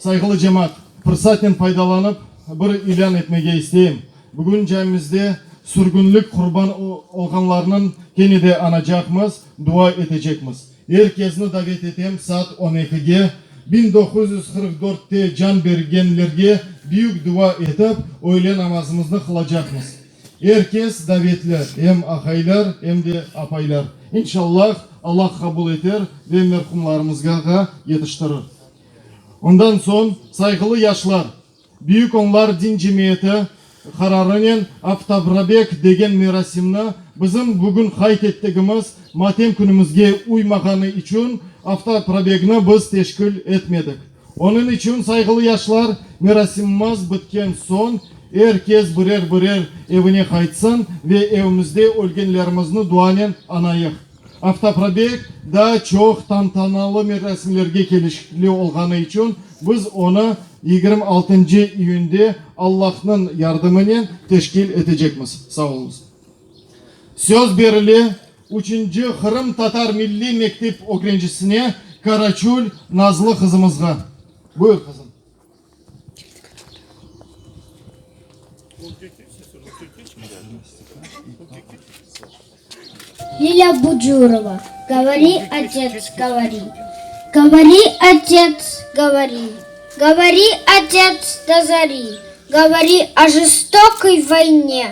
Sayğılı cemaat, fırsatnen faydalanıp, bir ilân etmege isteyim. Bugün camimizde sürgünlik qurban olğanlarnıñ kene de añacaqmız, dua etecekmiz. Er kesni davet etem, saat on ekige, 1944-te can bergenlerge büyük dua etip, öyle namazımıznı qılacaqmız. Er kes davetli, em aqaylar, em de apaylar. İnşallah, Allah qabul eter ve merhumlarımızğa yetiştirir. Ondan soñ, sayğılı yaşlar, Büyük Onlar din cemiyeti qararınen Avtoprobeg degen merasimni bizim bugün qayd ettigimiz matem künümizge uymağanı içün avtoprobegni biz teşkil etmedik. Onıñ içün, sayğılı yaşlar, merasimimiz bitken soñ er kes birer-birer evine qaytsın ve evimizde ölgenlerimizni duanen añayıq. Avtoprobeg daa çoq tantanalı merasimlerge kelişikli olğanı içün biz onı 26 iyünde Allahnıñ yardımınen teşkil etecekmiz. Sağ oluñız. Söz berile üçünci qırımtatar milliy mektep ögrencisine Karaçül Nazlı qızımızğa. Buyur, qızım. Lilâ Bucurova, Govori, otets, govori, Govori, otets, govori, Govori, otets, do zori, Govori o jestokoy voyne,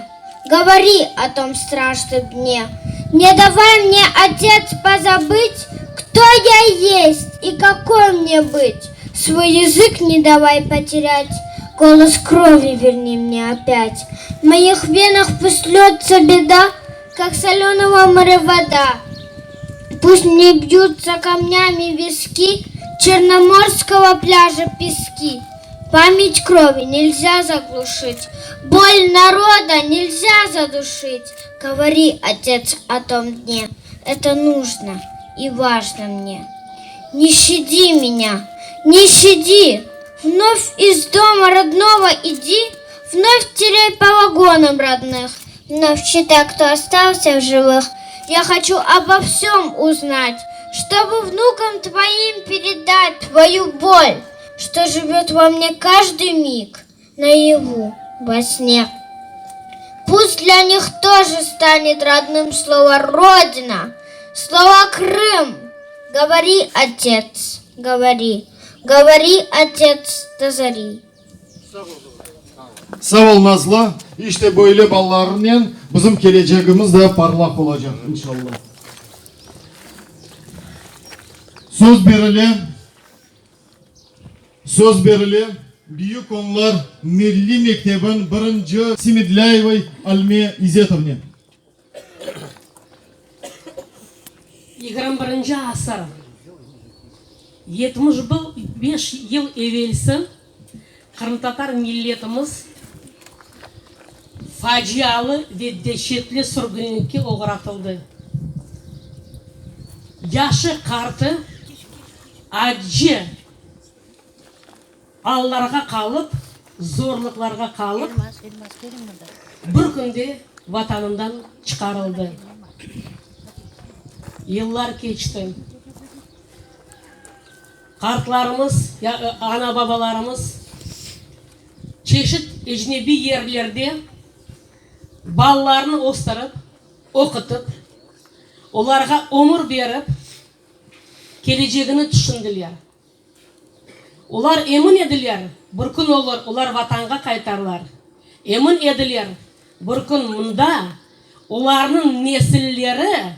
Govori o tom straşnom dne. Ne davay mne, otets, pozabıtь, Kto ya est i kakoy mne bıtь, Svoy yazık ne davay poterâtь, Golos krovi verni mne opâtь. V moih venah pust lьется beda, Kak solönogo morâ voda. Pust mne bьются kamnâmi viski Çernomorskogo plâja peski. Pamять krovi nelzâ zagluşit, Bolь naroda nelzâ zaduşit. Govori, otets, o tom dne, Eto nujno i vajno mne. Ne şçadi menya, ne şçadi, Vnov iz doma rodnogo idi, Vnov terây po vagonam rodnıh, Vnov sçiтай, kto ostalsâ v jivıh. Ya haçu obo vsöm uznat, Çtobı vnukam tvoim peredat Tvoyu bol, çto jivet vo mne každıy mig, Nayavu, vo sne. Pust dlâ nih tože stanet rodnım Slovo Rodina, slovo Krım. Govori, otets, govori, Govori, otets, do zori. Sağ ol, Nazlı. İşte böyle balalarnen bizim kelecegimiz de parlaq olacaq, inşallah. Söz berile, söz berile Büyük Onlar milliy mektebin birinci Semedlâyevay Alme İzetovne. Yigirmi birinci asır, 75 yıl evelsi qırımtatar milletimiz facialı ve deşetli sürgünlikke oğratıldı. Yaşı-qartı accı allarğa qalıp, zorluqlarğa qalıp, bir künde Vatanından çıqarıldı. Yıllar keçti. Qartlarımız, ana-babalarımız çeşit ecnebiy yerlerde balalarını östürip, oqutıp, olarğa ömür berip, kelecegini tüşündiler. Olar emin ediler, bir kün olur, olar Vatanğa qaytarlar. Emin ediler, bir kün mında olarnıñ nesilleri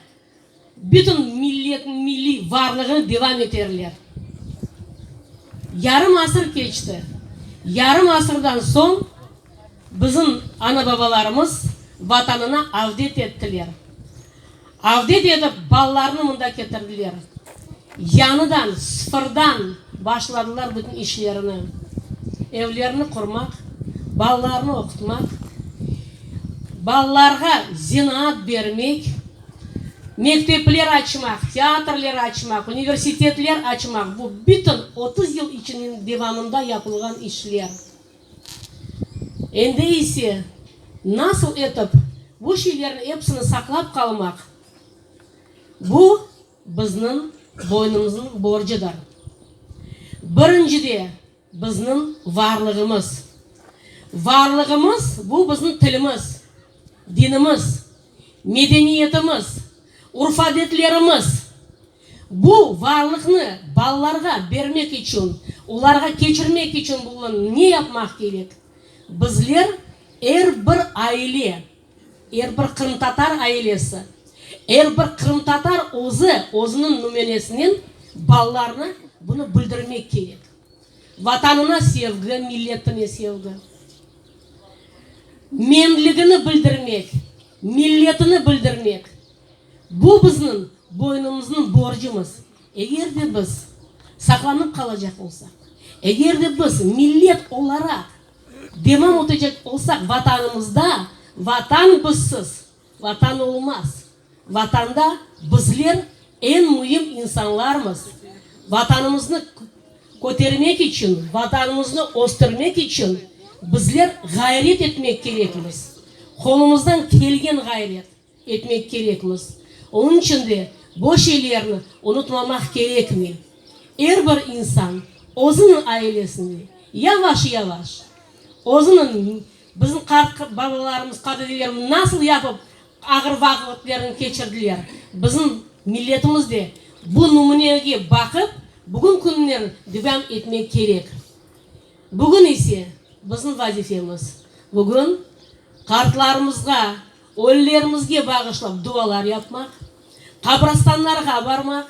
bütün milletniñ milliy varlığını devam eterler. Yarım asır keçti. Yarım asırdan soñ bizim ana-babalarımız Vatanına avdet ettiler. Avdet etip, balalarını mında ketirdiler. Yañıdan, sıfırdan başladılar bütün işlerini, evlerini qurmaq, balalarını oqutmaq, balalarğa zenaat bermek, mektepler açmaq, teatrler açmaq, universitetler açmaq, bu bütün 30 yıl içiniñ devamında yapılğan işler. Endi ise nasıl etip bu şeylerniñ episini saqlap qalmaq, bu bizniñ boynumıznıñ borcudır. Birincide. bizniñ varlığımız. Varlığımız, bu bizniñ tilimiz, dinimiz, medeniyetimiz, urf-adetlerimiz. Bu varlıqnı balalarğa bermek içün, olarğa keçirmek içün bugün ne yapmaq kerek? Bizler er bir aile, er bir qırımtatar ailesi, er bir qırımtatar özü özüniñ nümünesinen balalarına bunı bildirmek kerek. Vatanına sevgi, milletine sevgi. Menligini bildirmek, milletini bildirmek, bu bizniñ boynumıznıñ borcumız. Eger de biz saqlanıp qalacaq olsaq, eger de biz millet olaraq devam etecek olsaq Vatanımızda, Vatan bizsiz, Vatan olmaz. Vatanda bizler eñ müim insanlarmız. Vatanımıznı kötermek içün, Vatanımıznı östürmek içün bizler ğayret etmek kerekmiz. Qolumızdan kelgen ğayret etmek kerekmiz. Onıñ içün de bu şeylerni unutmamaq kerekmey. Er bir insan özüniñ ailesinde yavaş-yavaş özüniñ Bizim qart babalarımız, qartdedelerimiz nasıl yapıp ağır vaqıtlarını keçirdiler, bizim milletimiz de bu nümünege baqıp, bugün künden devam etmek kerek. Bugün ise bizim vazifemiz, bugün qartlarımızğa, ölülerimizge bağışlap dualar yapmaq, qabristanlarğa barmaq,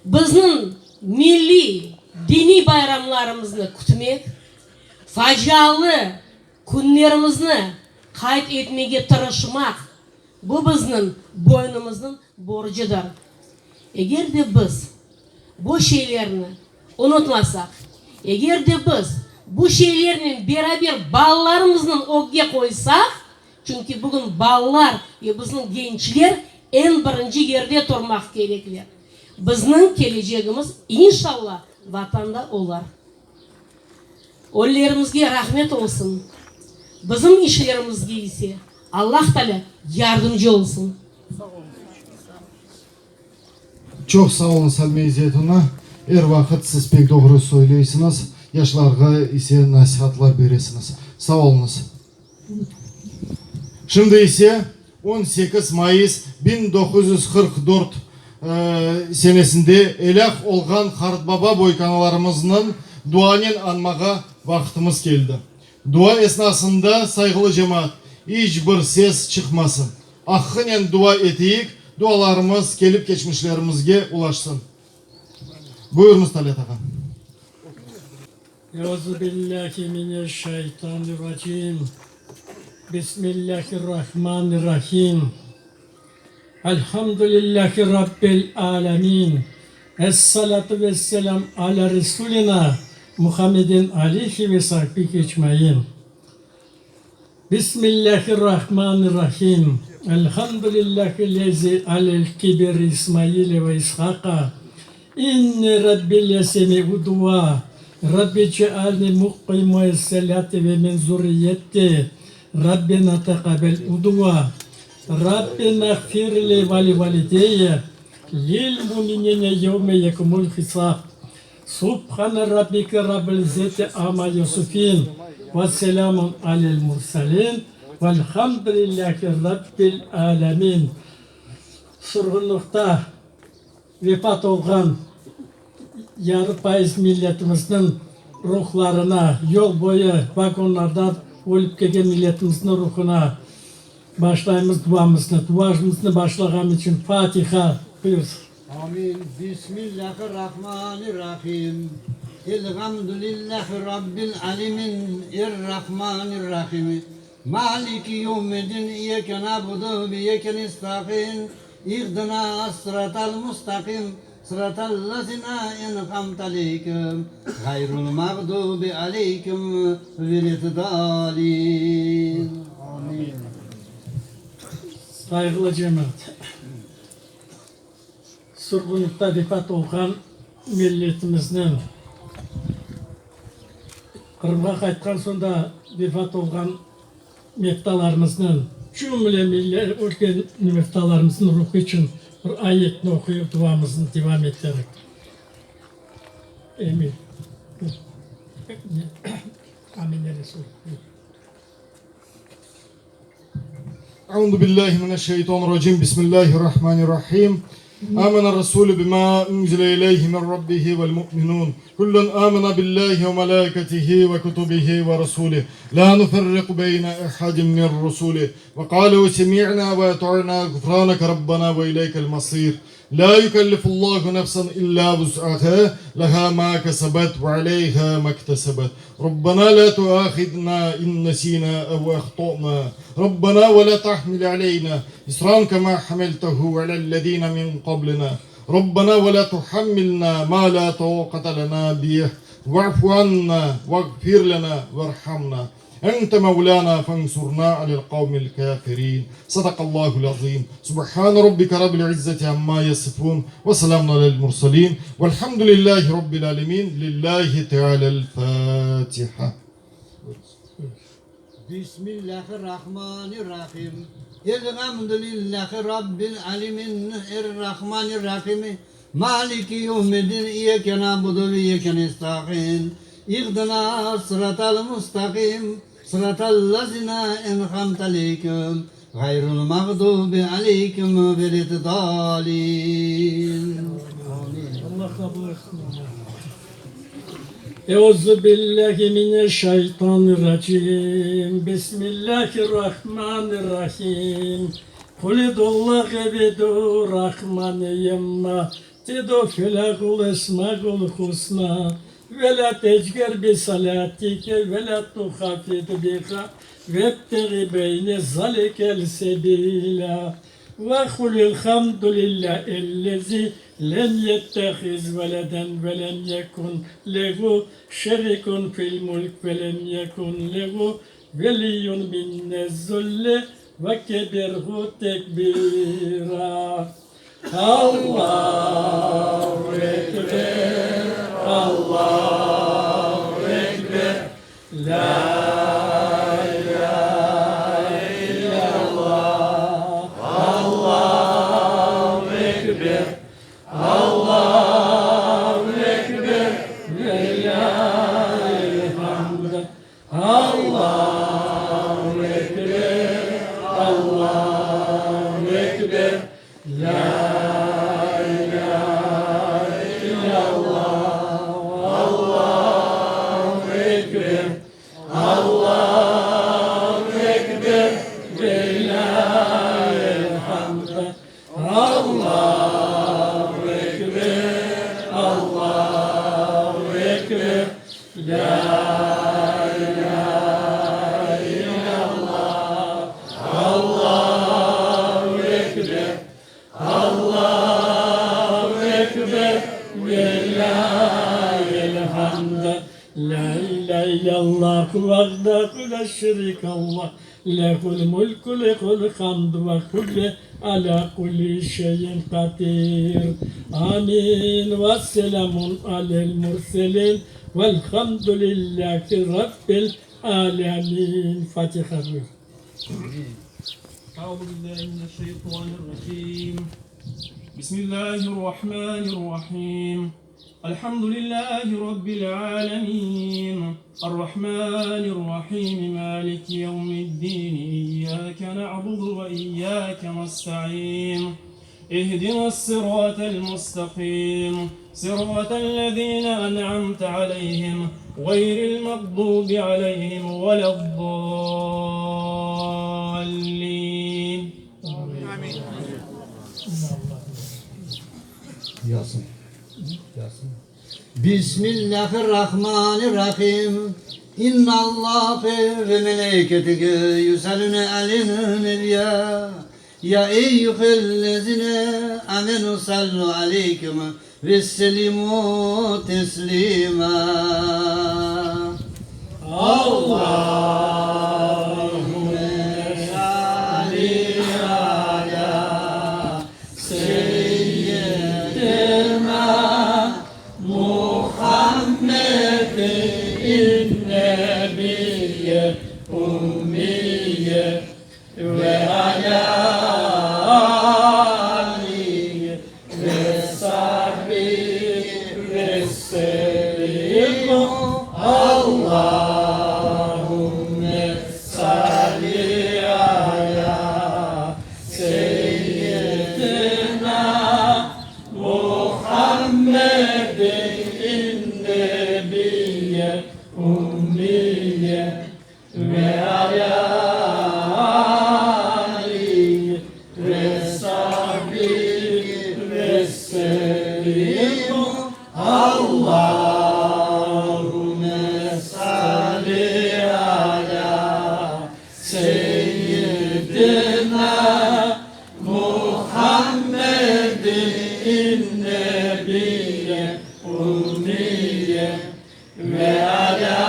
Bizniñ milliy, diniy bayramlarımıznı kütmek, facialı künlerimizni qayd etmege tırışmaq, bu bizniñ boynumıznıñ borcudır. Eger de biz bu şeylerni unutmasaq, eger de biz bu şeylernen beraber balalarımıznıñ ögge qoysaq, Çünki bugün balalar ve bizniñ gençler eñ birinci yerde turmaq kerekler. Bizniñ kelecegimiz, inşalla, Vatanda olar. Ölülerimizge rahmet olsun, bizim işlerimizge ise Allah Taalâ yardımcı olsun. Çoq sağ oluñ, Salme İzzetovna. Er vaqıt siz pek doğru söyleysiñiz, yaşlarğa ise nasihatlar beresiñiz. Sağ oluñız. Şimdi ise 18 mayıs 1944 senesinde elâk olğan qartbaba boykanalarımıznıñ duanen añmağa vaqıtımız keldi. Dua esnasında, sayğılı cemaat, iç bir ses çıqmasın. Aqqınen dua eteyik, dualarımız kelip keçmişlerimizge ulaşsın. Buyurıñız, Talet ağa. Euzubillâhi mineşşaytanirracim. Bismillâhirrahmanirrahim. Elhamdülillâhi Rabbil âlemin. Es-salâtu ves-selâm alâ Resulina Muhammedin aleyhi ve sahbihi ecmain. Bismillâhirrahmanirrahim. Elhamdülillâhillezî alel kiberi İsmaile ve İshaqa. İnne Rabbi lesemi'u dua. Rabbi cealni muqimesselâti ve min zurriyyeti. Rabbena teqabbel dua. Rabbena ğfir li ve li valideyye lil mu'minine yevme yekumul hisab. Subhane Rabbike Rabbil izzeti amma yasifin ve selamun alel murselin velhamdülillahi Rabbil alemin. Sürgünlikte vefat olğan yarı payız milletimizniñ ruhlarına, yol boyu vagonlarda ölüp kelgen milletimizniñ ruhuna başlaymız duamıznı. Duamıznı başlağan içün Fatiha buyursın. Amin. Bismillahirrahmanirrahim. Elhamdülillahi Rabbil alemin. Errahmanirrahim. Maliki yevmiddin. İyyake na'budu ve iyyake nesta'in. İhdina as-sıratal mustaqim. Sıratal lazina en'amte aleyhim. Gayrul mağdubi aleyhim veled-dalin. Amin. Sayğılı cemaat! Sürgünlikte vefat olğan milletimizniñ, Qırımğa qaytqan soñ da vefat olğan meftalarımıznıñ, cümle ölgen meftalarımıznıñ ruhu içün bir ayetni oquyıp duamıznı devam eterik. Emin. Amene Resul. Euzu billahi mineşşeytanirracim. Bismillahirrahmanirrahim. Amene Rasulü bima unzile ileyhi min rabbihi vel mu'minun. Kullun amene billahi ve melaiketihi ve kutubihi ve rasulih. La nuferriku beyne ehadin min rusulih. Ve kalu semi'na ve ata'na gufraneke rabbena ve ileykel masir. La yükellifullahu nefsen illa vus'aha, leha ma kesebet ve aleyha mektesebet. Rabbena la tuahidna in nesina ev ahta'na. Rabbena ve la tahmil aleyna isran kema hameltehu alellezine min qablina. Rabbena ve la tuhammilna ma la taqate lena bih. Ve'fu anna veğfir lena verhamna. Ente mevlana fensurna alel kavmil kafirin. Sadakallahul azim. Subhan rabbike rabbil izzeti amma yasifun ve selamun alel murselin. Velhamdülillahi rabbil alemin. Lillahi teala'l Fatiha. Bismillahirrahmanirrahim. Elhamdülillahi rabbil alemin. Errahmanirrahim. Maliki yevmiddin. İyyake na'budu ve iyyake nesta'in. İhdina sıratal mustakim. Sıratal lezine en'amte aleyhim. Gayril mağdubi aleyhim veleddalin. Amin. Allah qabul etsin. Euzu billahi mineşşeytanirracim. Bismillahirrahmanirrahim. Kulidullah evidu rahman yemma tedu felahul esmaul husna ve la tecger bi salatike ve la tuhafid biha vebtegi beyne zalikel sebila ve kulil hamdülillahi lem yettehiz veleden ve lem yekun lehu şerikun fil mulk ve lem yekun lehu veliyyun minnezzulli ve kebirhu tekbira. Allahu Ekber, Allahu Ekber, La ilahe illallah, Allahu Ekber, Allahu Ekber, ve lillahil hamd. Allahu Ekber, Allahu Ekber, La ilahe illallah, Allahu Ekber, Allahu Ekber, ve lillahil hamd. Allahu Ekber, Allahu Ekber, La ilahe illallah, Allahu Ekber, Allahu Ekber, ve lillahil hamd. La ilahe illallah vahdehu la şerike lah. Lehul mulku lehul hamd ve huve ala kulli şeyin kadir. Amin ve selamun alel murselin velhamdülillahi rabbil alemin. Fatiha buyur. أعوذ بالله من الشيطان الرجيم بسم الله الرحمن الرحيم الحمد لله رب العالمين الرحمن الرحيم مالك يوم الدين إياك نعبد وإياك نستعين اهدنا الصراط المستقيم صراط الذين أنعمت عليهم غير المغضوب عليهم ولا الضالين Yasin. Yasin. Bismillahirrahmanirrahim. İnna Allahe ve melaiketihi yusallune alen nebiyye. Ya eyyühellezine amenu sallu aleyküm ve sellimu teslima. Allahümme salli ala seyyidina Muhammedin nebiyye ummiye ve ala alihi ve sahbihi ve sellim. Seyyidina Muhammedin Nebiyye Ümmiyye ve alâ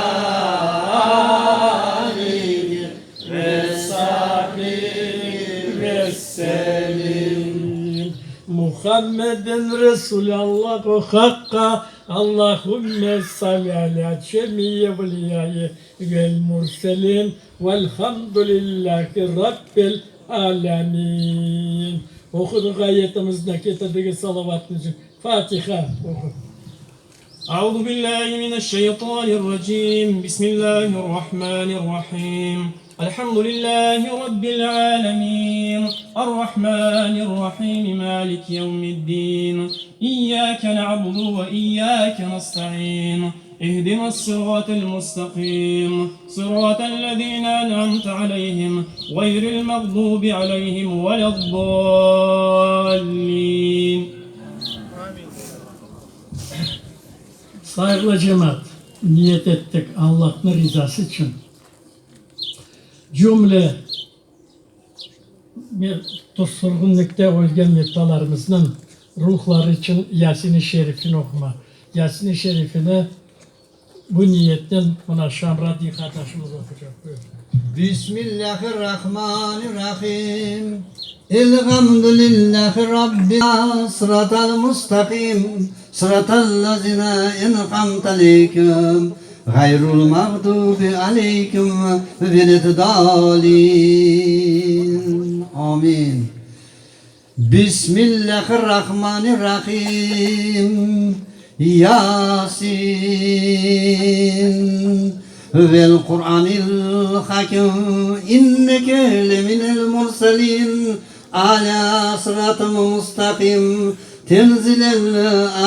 âlihi ve sahbihi ve sellim. Muhammeden Resulallahu Haqqa Allahümme salli alâ cemiy evliyai vel murselin velhamdülillahi Rabbil âlemin. Oqudıq ayetimizni, ketirdigiz salavatnı. Fatiha oqu. Auzu billahi mineşşeytanirracim. Bismillahirrahmanirrahim. Elhamdülillahi Rabbil alemin. Errahmanirrahim. Maliki yevmiddin. İyyake na'budu ve iyyake nesta'in. İhdinas-sıratal mustaqim. Sıratal-lezine en'amte aleyhim. Gayril mağdubi aleyhim veled-dallin. Sayğılı cemaat, niyet ettik Allahnıñ rizası içün cümle sürgünlikte ölgen mevtalarımıznıñ ruhları içün Yasin-i Şerifini oqumaq. Yasin-i Şerifini bu niyetnen mına Şamradiy qardaşımız oquycaq. Buyur. Bismillahirrahmanirrahim. Elhamdülillahi Rabbil Sıratal mustaqim Sıratal lazina en'amte aleyhim Gayrul mağdubi aleyhim veleddalin. Amin. Bismillahirrahmanirrahim. Yasin vel Quranil Hakim inneke leminel murselin ala sıratın mustaqim tenzilel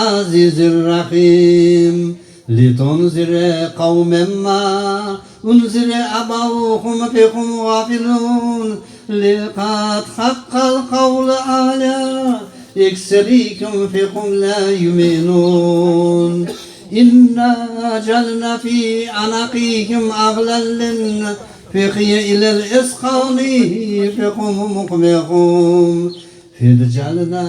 azizir rahim litunzire qavmen ma unzire abauhum fehum ğafilun Leqad haqqal qavlu alâ ekserikum fehum lâ yuminun. İnna cealna fî anaqihim ağlalen fehiye ilel ezqani fehum muqmehun. Fecealna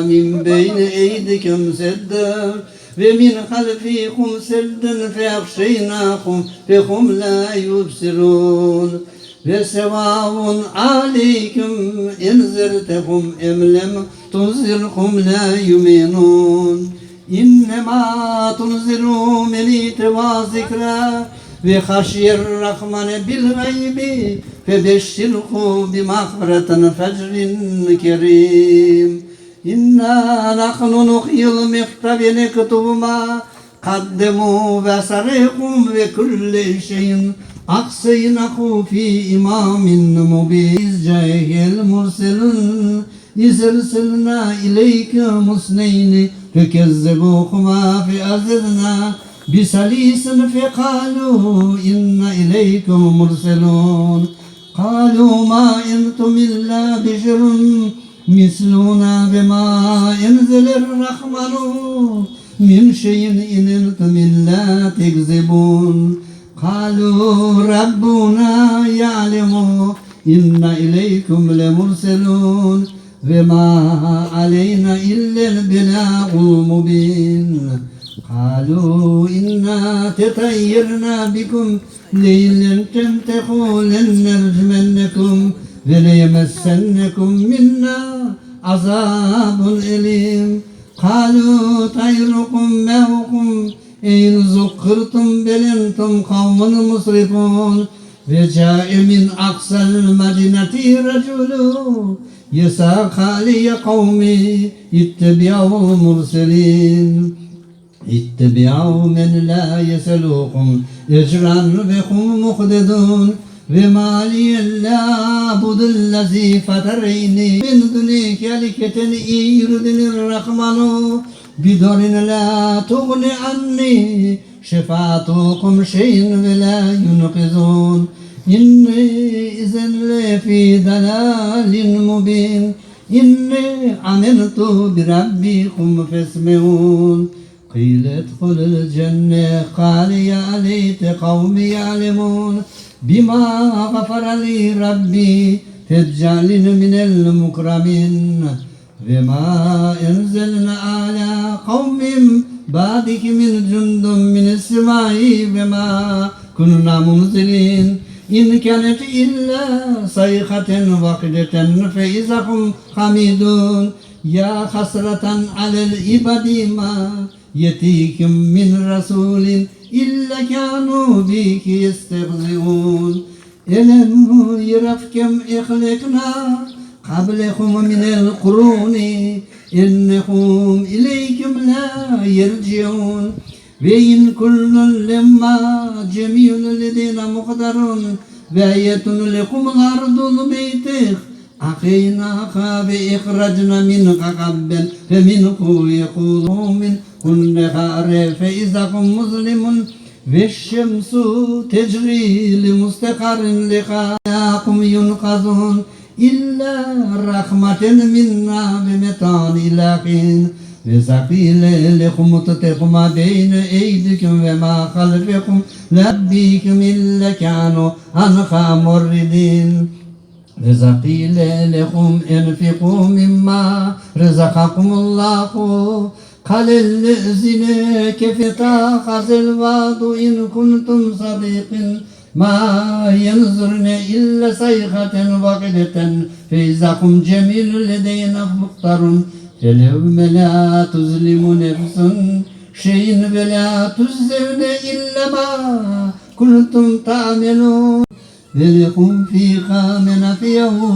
min beyni eydikum sedden ve min halfikum sedden feğşeynahum fehum lâ yubsirun. Ve sevaun aleyküm enzertehum em lem tunzirhum lâ yuminun. İnnemâ tunziru men itteba zikra ve haşiyerrahmane bil gaybi febeşşirhu bimağfiretin fecrin kerim. İnna nahnu nuhyil mevta ve nektubu ma qaddemu ve asarehum ve külle şeyin ahseynahu fi imamin mubin. İz caehel murselun iz erselna ileykum isneyni fekezzebuhuma feazezna bisalisin feqalu inna ileykum murselun qalu ma entum illa beşerun misluna ve ma enzeler rahmanu min şeyin in entum illa tekzibun qalu rabbuna ya'lemu inna ileykum lemurselun ve ma aleyna illel belâgul mubin qalu inna tetayyerna bikum lein lem tentehu lenercmennekum ve leyemessennekum minna azabun elim qalu tayrukum meukum in zukkırtum bel entum kavmun musrifun ve ca'e min aqsal madineti raculun yes'a qale ya qavmi ittebi'ul murselin ittebi'u men la yeselukum ecran ve hum muhtedun ve ma liye la a'budu'l-lezî fetereni min dunike liketen yuridenir-rahmanu bidurin la tuğni anni şefaatukum şey'en ve la yunqizun inni izen lefî dalâlin mubîn inni amentu bi rabbikum fesmeun qîle idhulil cenne qâle ya leyte kavmi ya'lemûn bimâ gafara li rabbi. Tec'alni minel mukramin Ve ma enzelna ala qavmim ba'dike min cundun minessemai ve ma kunna munzilin İn kânet illâ sayhaten vahideten fe izâ hum hamidun Ya hasratan alel ibadi ma yetihim min rasulin illâ kânû bihi yestehzi'un Elem yerav kem ehleknâ qablehum minel quruni ennehum ileyhim lâ yerciun Ve in kullun lemma cemiyun ledeyna muhdarun Ve ayetun lekumul ardul meyteh aheynâha ve ehracna minha habben feminhu yekulun min kunnehâre fe izâ hum muzlimun Veş-şemsu tecri li-mustaqarrin leha hum yunqazun illâ rahmaten minnâ ve metân ilâ hin Ve zaqile lehum uttequ ma beyne eydikum ve ma halfekum rabbikum illâ kânû anhâ muridin Ve zaqile lehum enfiqû mimma rezaqakumullahu Qalellezine kefeta hazel vadu in kuntum sadiqin ma yenzurune illa sayhaten vahideten fe izahum cemilun ledeyna muhtarun felyevme la tuzlimu nefsun şeyin ve la tujzevne illa ma kuntum ta'melun ve lekum fiha menafi'u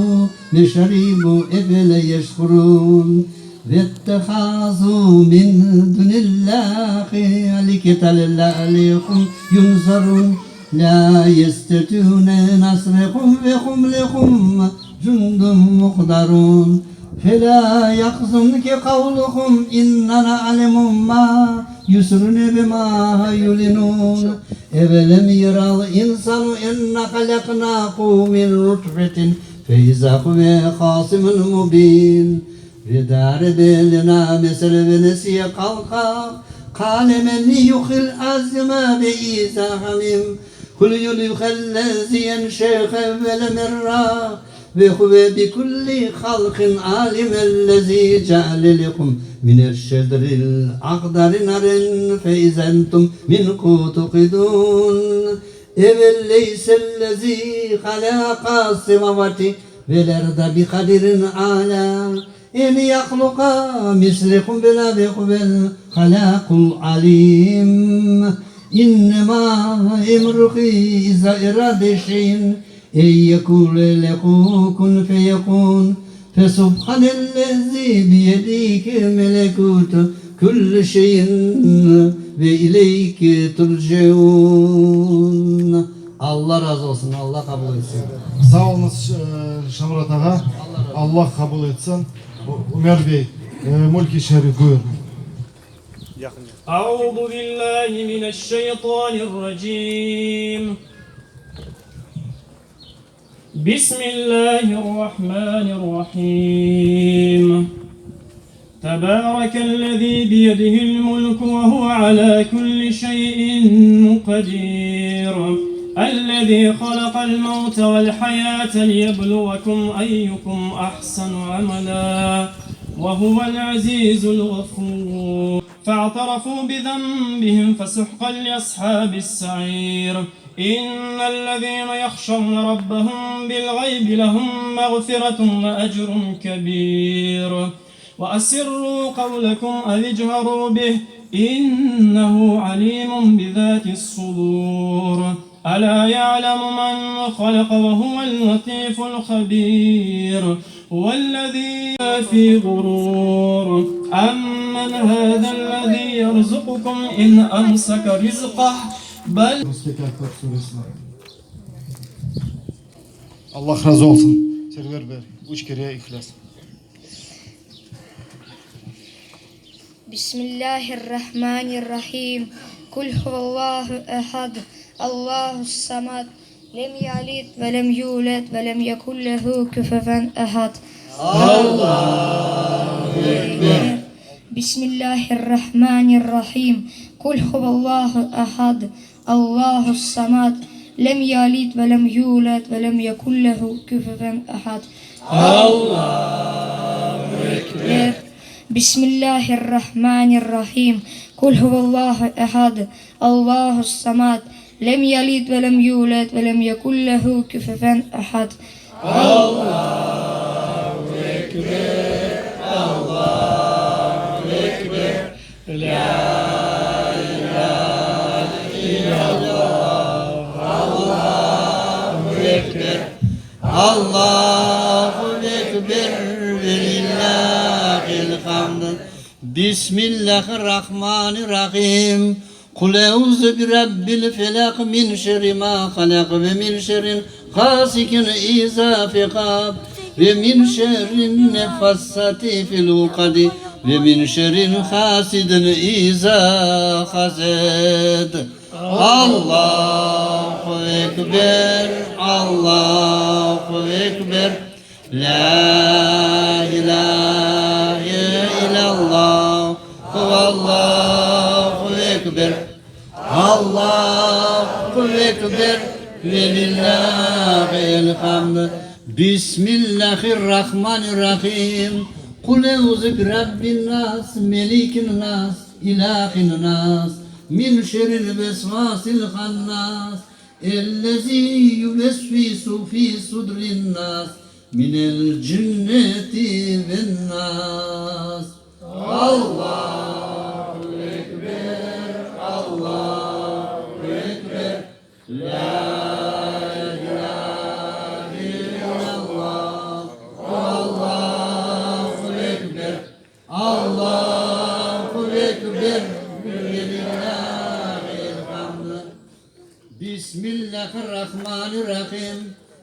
meşaribu efele yeşkurun Vettehazu min dunillahi aliketen leallehum yunsarun La yestetûne nasrehum ve hum lehum cundun muhdarun Felâ yahzunke kavluhum inna na'lemu ma yusrune ve ma yulinun Evelem yeral insanu enna halaknahu min nutfetin fe izâ huve hasimun mubin Ve darebe lena mesele ve nesiye halka Kâle men yuhil azma ve izâ hamim Kul yuhellezi yenşehe evvele merra Ve huve bi kulli halkin alim ellezi ceale lekum mineşşedril ahdari naren fe iza entum minhu tuqidun Evel leysellezi halaka semavati vel erda bi kadirin ala en yahluka mislekum bela ve huvel halakul alim İnnemâ emruhu izâ erâde şey'en en yekûle lehu kun feyekûn Fesubhanellezî biyedihil melekûtu kulli şey'in ve ileyhi turcaun Allah razı olsun, Allah qabul etsin. Sağ oluñız, Şamurat ağa. Allah qabul etsin. Ümer bey, Mülk-i Şerif, buyur. Auzu billahi mineşşeytanirracim. Bismillahirrahmanirrahim. Tebârekellezî biyedihil mulku ve huve alâ kulli şey'in kadîr. Ellezî halakal mevte vel hayâte liyebluvekum eyyukum ahsenu amelâ ve huvel azîzul gafûr. Fe'terafû bizenbihim fesuhkan li ashâbis sa'îr. İnnellezîne yahşevne rabbehum bil gaybi lehum mağfiretun ve ecrun kebîr. Ve esirrû kavlekum ev icherû bih innehu alîmun bizâtis sudûr. Elâ ya'lemu men halaka ve huvel latîful habîr. Huvellezî fî gurûr. Emmen hâzellezî yerzukukum in emseke rizqah. Bel Kâfir suresini. Allah razı olsun. Server bey, üç kere İhlas. Bismillahirrahmanirrahim. Kul huvallahu ehad. Allahu samad. Lem yelid ve lem yulad ve lem yekun lehu küfüven ehad. Allahu ekber. Bismillahirrahmanirrahim. Kul huvallahu ehad. Allahu samad. Lem yalid ve lem yulad ve lem yekun lehu küfüven ehad. Allahu ekber. Bismillahirrahmanirrahim. Kul huvallahu ehad. Allahus samad. Lem yalid ve lem yulad ve lem yekun lehu küfüven ehad. Allahu ekber, Allahu ekber, lâ ilâhe illallah, Allahu ekber, Allahu ekber, ve lillâhil hamd. Bismillahirrahmanirrahim. Qul euzu bi rabbil felaq min şerri ma halaq ve min şerril hasikin iza fekab ve min şerrin neffassati fil uqadi ve min şerril hasidin iza hased. Allahu ekber, Allahu ekber, Lâ ilâhe illallah, Allahu ekber, Allahu ekber, ve lillâhil hamd. Bismillâhirrahmanirrahim. Qul euzu bi rabbin nas, melikin nas, ilâhin nas, min şerril vesvasil hannas, Ellezî yuvesvisu fî sudrin nas, minel cinneti ven nas. Allahu ekber, Allahu ekber, lâ ilâhe illallah, Allahu ekber, Allahu ekber, ve lillâhil hamd. Bismillahirrahmanirrahim.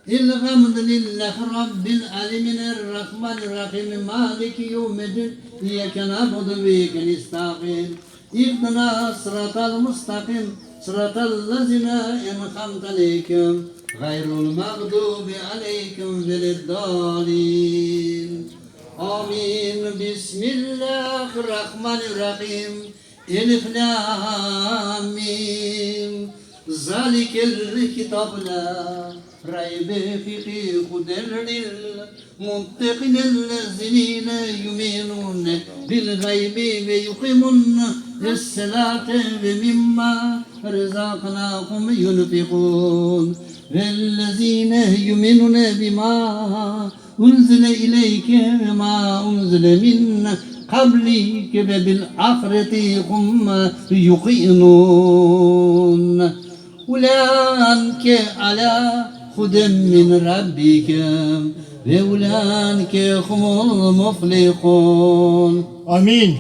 Elhamdülillahi Rabbil alemin Errahmanirrahim Maliki yevmiddin İyyake na'budu ve iyyake nesta'in İhdina sıratal mustaqim Sıratal lezine en'amte aleyhim Gayrul mağdubi aleyhim veleddalin Amin Bismillahirrahmanirrahim Elif lâm mim Zalikel kitâbu lâ raybe fîhî huden lil muttaqîn ellezîne yu'minûne bil gaybi ve yuqîmûnes-selâte ve mimmâ rezaknâhum yunfikûn Vellezîne yu'minûne bimâ Unzile ileyke ve ma unzile min qablike ve bil ahireti hum yuqinun. Ulaike ala huden min rabbikum ve ulaike humul muflihun. Amin.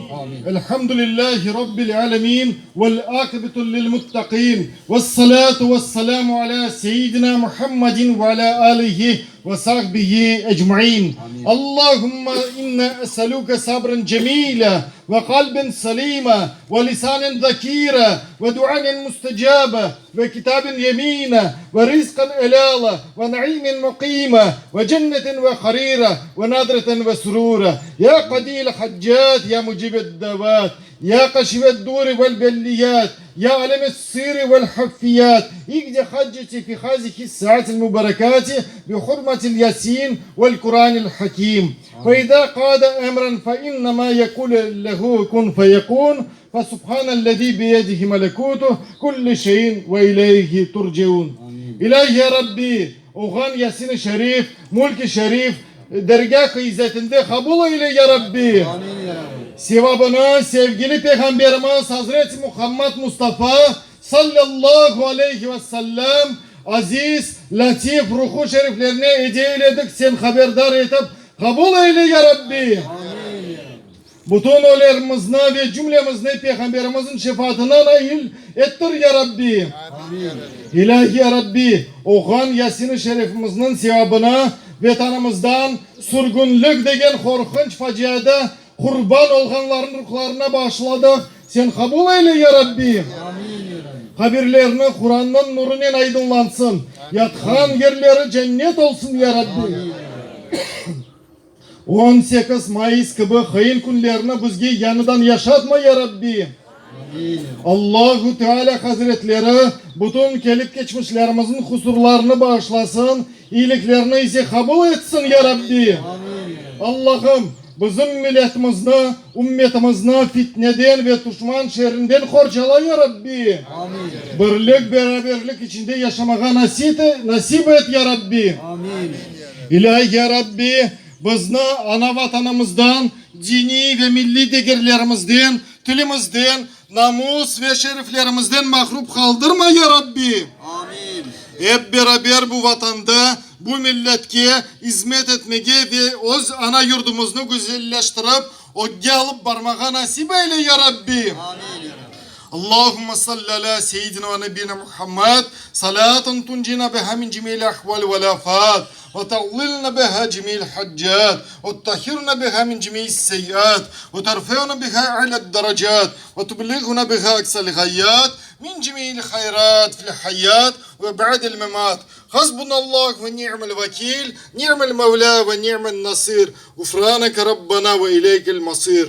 Elhamdülillahi Rabbil alemin vel akibetu lil muttaqin vessalatu vesselamu ala seyyidina Muhammedin ve ala alihi Ve sahbihi ecmain. Allahümme inna eseluke sabran cemila ve kalben selima ve lisanen zakira ve duanen müstecaba ve kitaben yemina ve rizkan elala ve naimen mukima ve cenneten ve harira ve nadreten ve surura. Ya kadil haccat ya mucibed davat ya kaşifed duri vel belliyat ya alem siri vel haffiyat İgdi hacceti fi hazihi saatil mübarekati bi hurmetil yasin vel Kur'anil hakim. Fe izâ qâde emren fe innemâ yekûle lehu kun feyekûn fe subhanellezî biyedihi melekûtu kulli şeyin ve ileyhi turceun. İlahi ya Rabbi, oğan Yasin-i Şerif, Mülk-i Şerif, dergâh-ı izzetinde kabul eyle ya Rabbi. Sevabını sevgili Peyğamberimiz Hazreti Muhammad Mustafa sallallahu aleyhi ve sellem aziz, lâtif ruhu şeriflerine ediye eyledik, sen haberdar etip qabul eyle ya Rabbi. Bütün ölerimizni ve cümlemizni Peyğamberimizin şefaatına nail ettir ya Rabbi. İlahi ya Rabbi, oğan Yasin-i Şerifimizniñ sevabını Vetanımızdan sürgünlik degen qorqunç faciada qurban olğanlarnıñ ruhlarına bağışladıq, Sen qabul eyle, ya Rabbi! Qabirlerini Qurannıñ nurunen aydınlansın, yatqan yerleri cennet olsun, ya Rabbi! 18 mayıs kibi qıyın künlerni bizge yañıdan yaşatma, ya Rabbi! Allahu Teala Hazretleri bütün kelip keçmişlerimizniñ husurlarını bağışlasın, iyiliklerini ise qabul etsin, ya Rabbi! Allahım, bizim milletimizni, ümmetimizni fitneden ve tuşman şerrinden qorçala, ya Rabbi! Birlik, beraberlik içinde yaşamağa nasip et, ya Rabbi! İlâhi, ya Rabbi, bizni ana-Vatanımızdan, diniy ve milliy degerlerimizden, tilimizden, namus ve şeriflerimizden mahrum qaldırma, ya Rabbi! Ep beraber bu Vatanda, bu milletke hizmet etmege ve öz ana yurdumıznı güzelleştirip, ögge alıp barmağa nasip eyle, ya Rabbi! Allahümme salli alâ seyyidina ve nebiyina Muhammed, salâten tuncina biha min cemi'il ahval vel afat, ve taqdilna biha cemi'il haccat, ve tutahhirna biha min cemi'is seyyiat, ve terfe'una biha a'lad daracat, ve tubliğuna biha aksal ğayyat, min cemi'il hayrat fil hayat ve ba'del memat. Hasbunallah ve ni'mel vekil, ni'mel mevla ve ni'men nasir. Gufraneke Rabbena ve ileykel masir.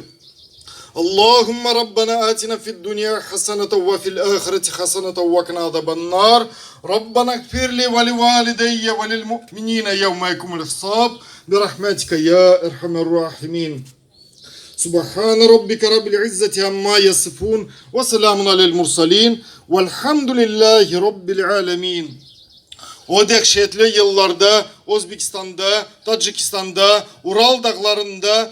Allahümme Rabbena atina fid dünya haseneten ve fil ahireti haseneten ve qina azaben nar. Rabbena iğfir li ve li valideyye ve lil mu'minine yevme yekumul hisab. Bi rahmetike ya erhamer rahimin. Subhane rabbike rabbil izzeti amma yasifun ve selamun alel mursalin velhamdülillahi rabbil alemin. O dehşetli yıllarda Özbekistanda, Tacikistanda, Ural dağlarında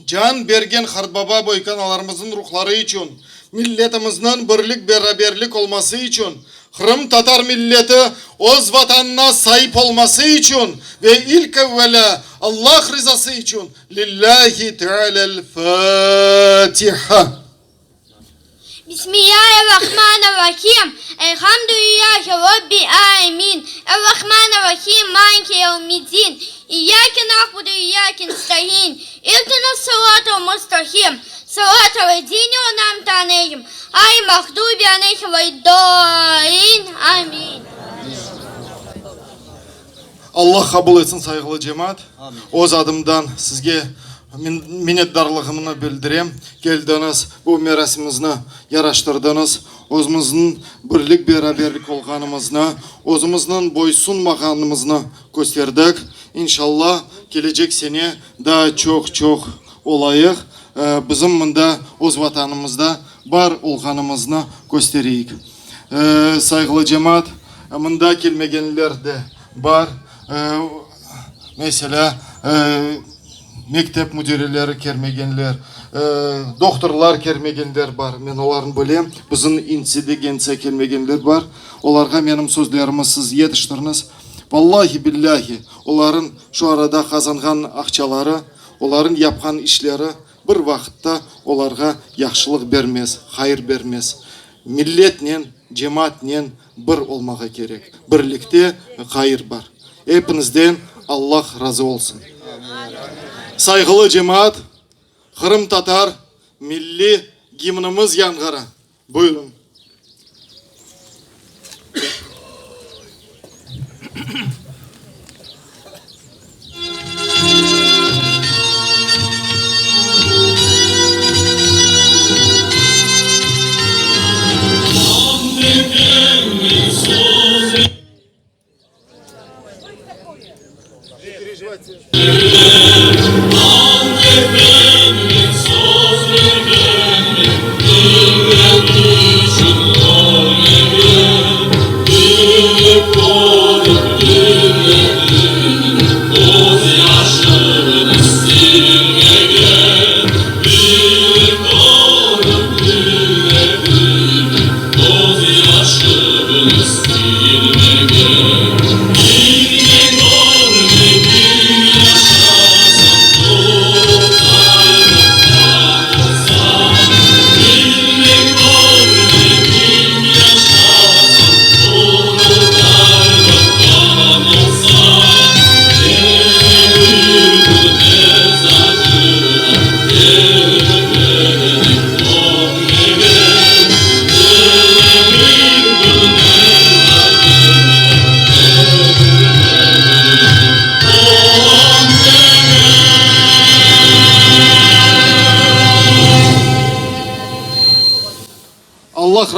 can bergen qartbaba boykanalarımıznıñ ruhları içün, milletimizniñ birlik-beraberlik olması içün, qırımtatar milleti öz Vatanına saip olması içün ve ilk evvelâ Allah rizası içün Lillâhi Tealâl Fâtiha. Bismillâhirrahmanirrahim. Elhamdülillâhi Rabbil âlemin. Errahmanirrahim. Maliki yevmiddin. İyyâke na'budu ve iyyâke nestaîn. İhdinas sıratal mustaqim. Sıratal lezîne en'amte aleyhim, ğayril mağdûbi aleyhim veleddâllîn. Âmin. Allah qabul etsin, sayğılı cemaat. Öz adımdan sizge minnetdarlığımnı bildirem. Keldiñiz, bu merasimimizni yaraştırdıñız. Özümizniñ birlik-beraberlik olğanımıznı, özümizniñ boysunmağanımıznı kösterdik. İnşallah, kelecek sene daa çoq-çoq olayıq, bizim mında, öz Vatanımızda bar olğanımıznı köstereyik. Sayğılı cemaat, mında kelmegenler de bar. Meselâ, mektep müdirileri kelmegenler, dohtorlar kelmegenler bar, men olarnı bilem. Bizim intelligentsiya kelmegenler bar. Olarğa menim sözlerimi siz yetiştiriñiz. Vallahi, billahi, olarıñ şu arada qazanğan aqçaları, olarıñ yapqan işleri bir vaqıtta olarğa yahşılıq bermez, hayır bermez. Milletnen, cemaatnen bir olmağa kerek. Birlikte hayır bar. Epiñizden Allah razı olsun. Sayğılı cemaat, qırımtatar milliy gimnimiz yañğıra. Buyurıñ.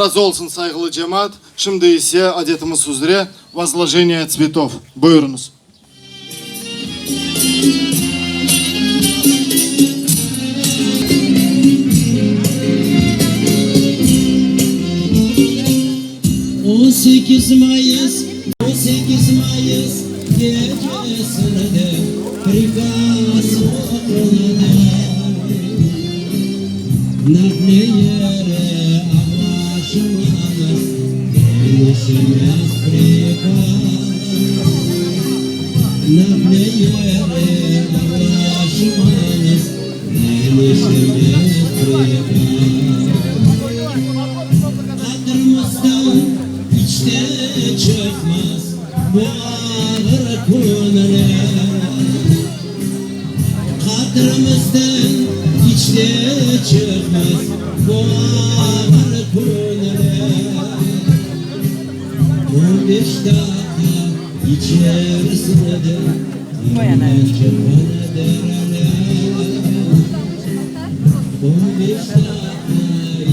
razı olsun, sayğılı cemaat. Şimdi ise, adetimiz üzre, vozlojeniye tsvetov. Buyurıñız. On sekiz mayıs, 18 mayıs gecesinde prikaz oquldı. Naqle yeri añlaşılamız, deñişmez prikaz. Naqle yeri añlaşılamız, deñişmez prikaz. Qatırmızdan iç te çıqmaz bu ağır künler. Qatırmızdan iç te çıqmaz bu ağır künler. 15 daqqa içerisinde qırdan çıqqan dereler. 15 daqqa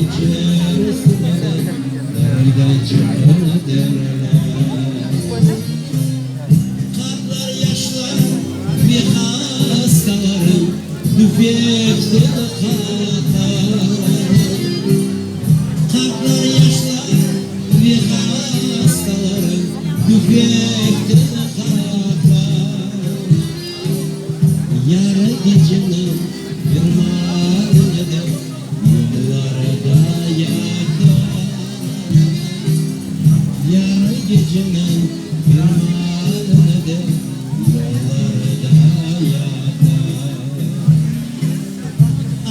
içerisinde qırdan çıqqan dereler. Qartlar, yaşlar ve hastalarım tüfekten qatar. Qartlar, yaşlar ve hastalarım tüfekten qatar. Yarı geceniñ bir maalinde yollarda yatar. Yarı geceniñ bir maalinde yollarda yatar.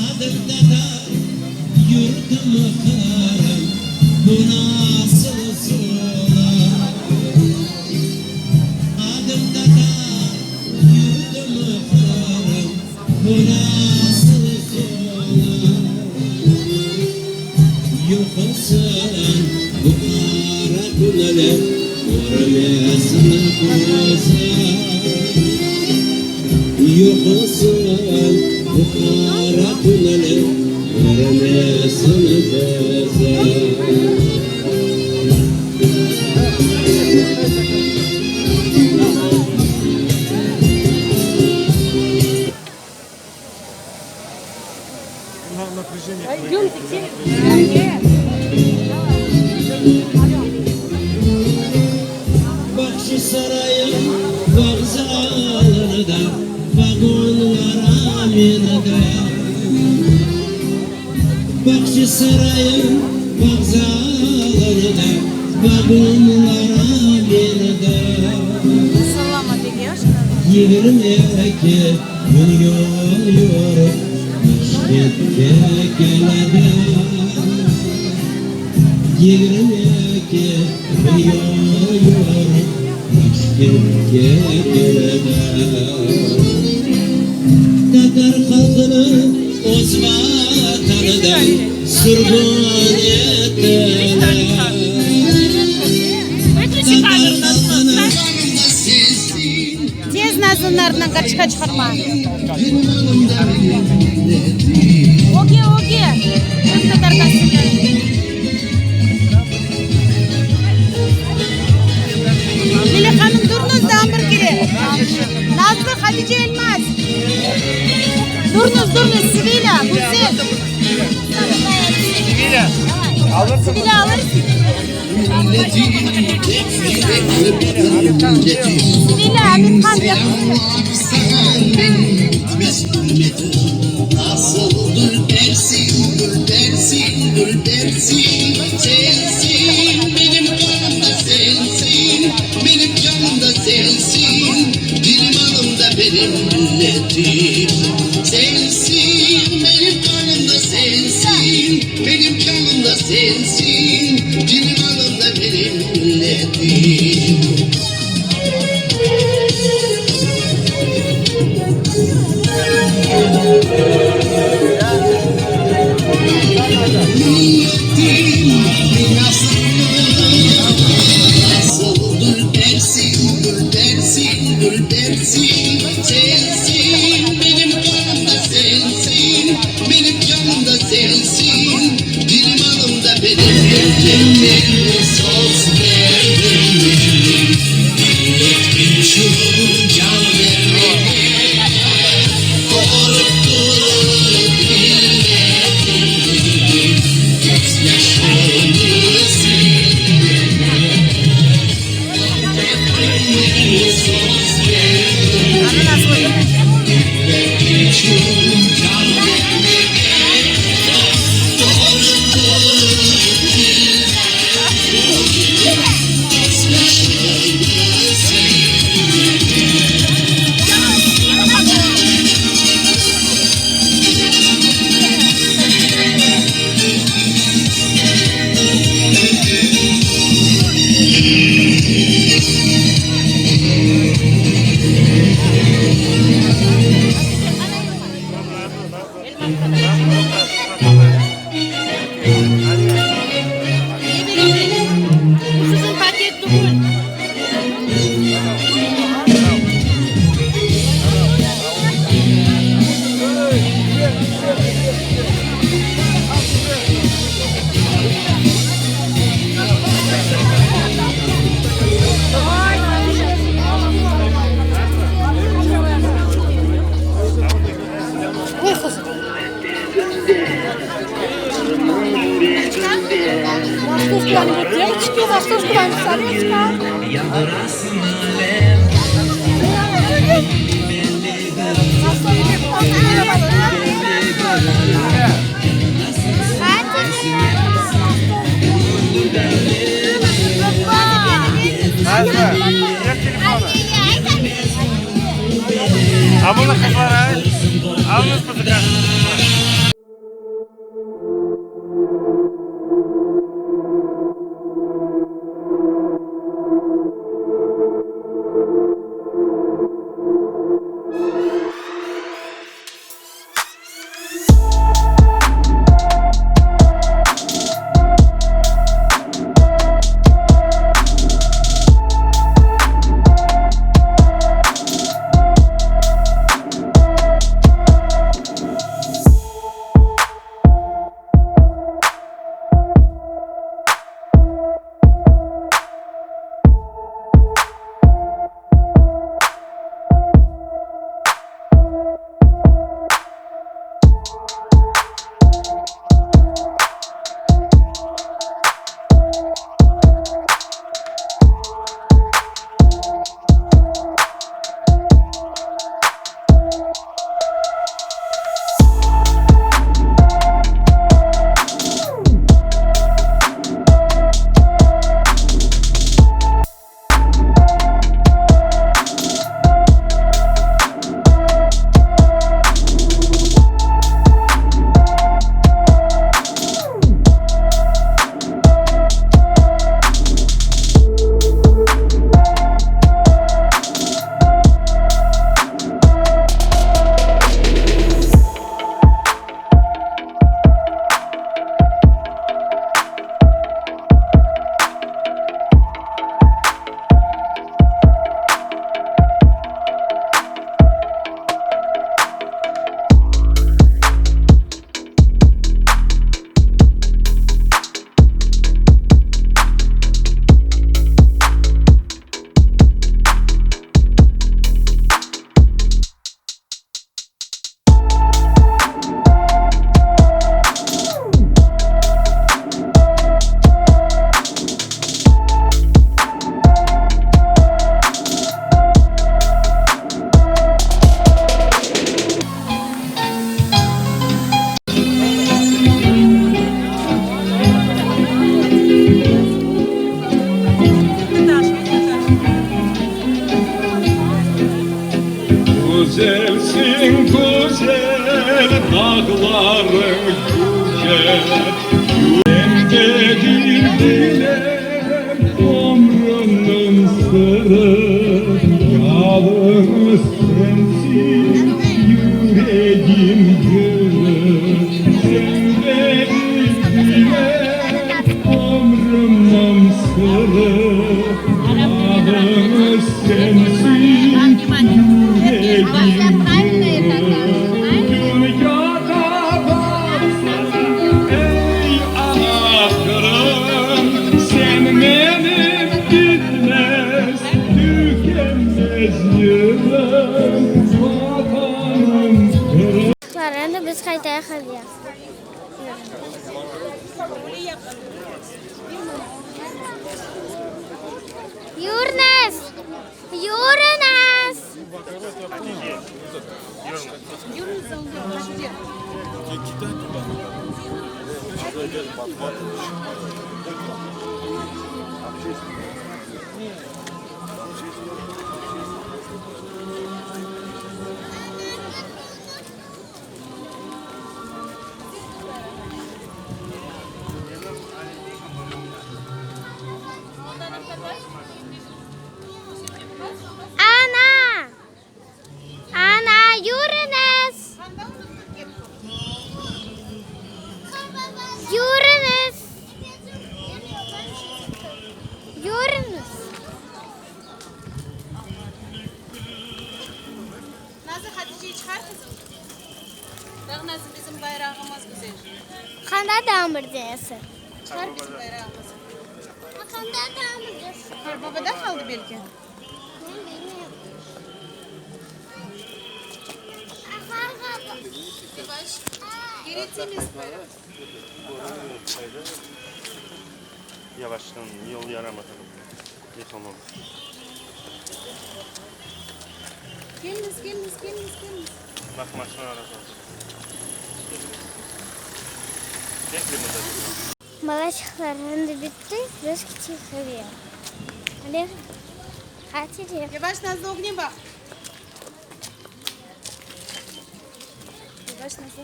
Adım Tatar, yurtum Qırım, bu nasıl zulum? Adım Tatar, yurtum Qırım, bu nasıl zulum? Yoq olsun bu qara künler, körmesin közüm. Yoq olsun bu qara künler, körmesin közüm. Bağçasarayım vağzalında vagonlara mindim. Bağçasarayım vağzalında vagonlara mindim. 22 kün yol yürip Taşkentke keldim. 22 kün yol yürip Taşkentke keldim. Tatar halqını öz vatanından sürgün ettiler. Tatar halqını. Tez Nazlınıñ artından qarışqa çıqarma. Öge, öge, qırımtatar kostümleri. Lilâ hanım, turıñız daa bir kere. Nazlı, Hatice, Elmaz. Turıñız, turıñız, Sevilâ, Güzel. Sevilâ, alırsıñ. Sevilâ, Amethan, Güzelsiñ güzel, dağlarıñ yüce, Sendedir bilem ömrümniñ sırı, Yalıñız sensiñ yüregim yırı, Sendedir bilem ömrümniñ sırı, Yalıñız sensiñ yüregim yırı. Dünyada barsıñ, ey ana Qırım, Sen menim bitmez, tükenmez yırım, Vatanım Qırım. Endi biz qaytayıq evge. Yürüñiz! Yürüñiz! Ana! Ana, yürüñiz! Yürüñiz! Yürüñiz! Qanda damır desi? Yavaştan yol yaramadı. Yıqılmamız. Keliñiz, keliñiz, keliñiz, keliñiz. Baq, maşina arası. Bekle mında. Balaçıqlar, endi bitti, biz keteyik evge. Ale, Hatice. Yavaş, Nazlı, ögüne baq. Yavaş, Nazlı.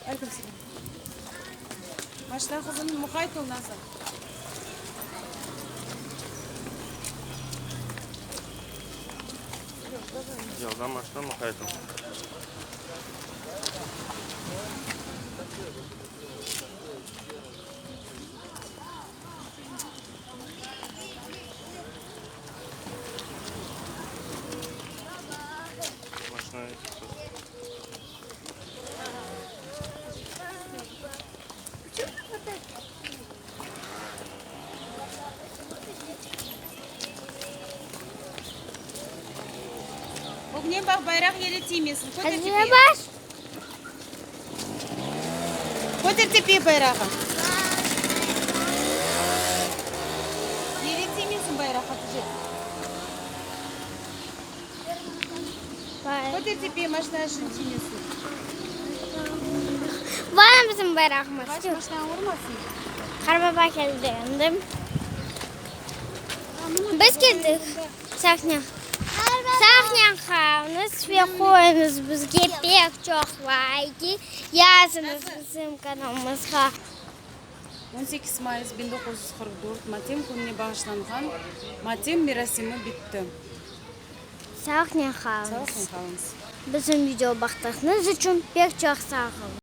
Aleyküm selâm. Maşina, qızım, muqayt ol, Nazlı. Yolda maşina, muqayt ol. Maşina. Ögüne baq, bayraq yere tiymesin. Köter Hatice, tepeye. baş. Köter tepeye bayrağı. Yere tiymesin bayraq, Hatice. Köter tepeye, maşina tiymesin. Var bizim bayrağımız. Baş maşina urmasın. Qarbaba keldi endi. Biz keldik. Sahne. Sahnen qalıñız ve qoyuñız bizge pek çoq layki. Yazıñız bizim kanalımızğa. 18 mayıs 1944 matem kününe bağışlanğan matem merasimi bitti. Sahnen qalıñız. Sağlıqnen qalıñız. Bizim video baqtığıñız içün pek çoq sağ oluñ.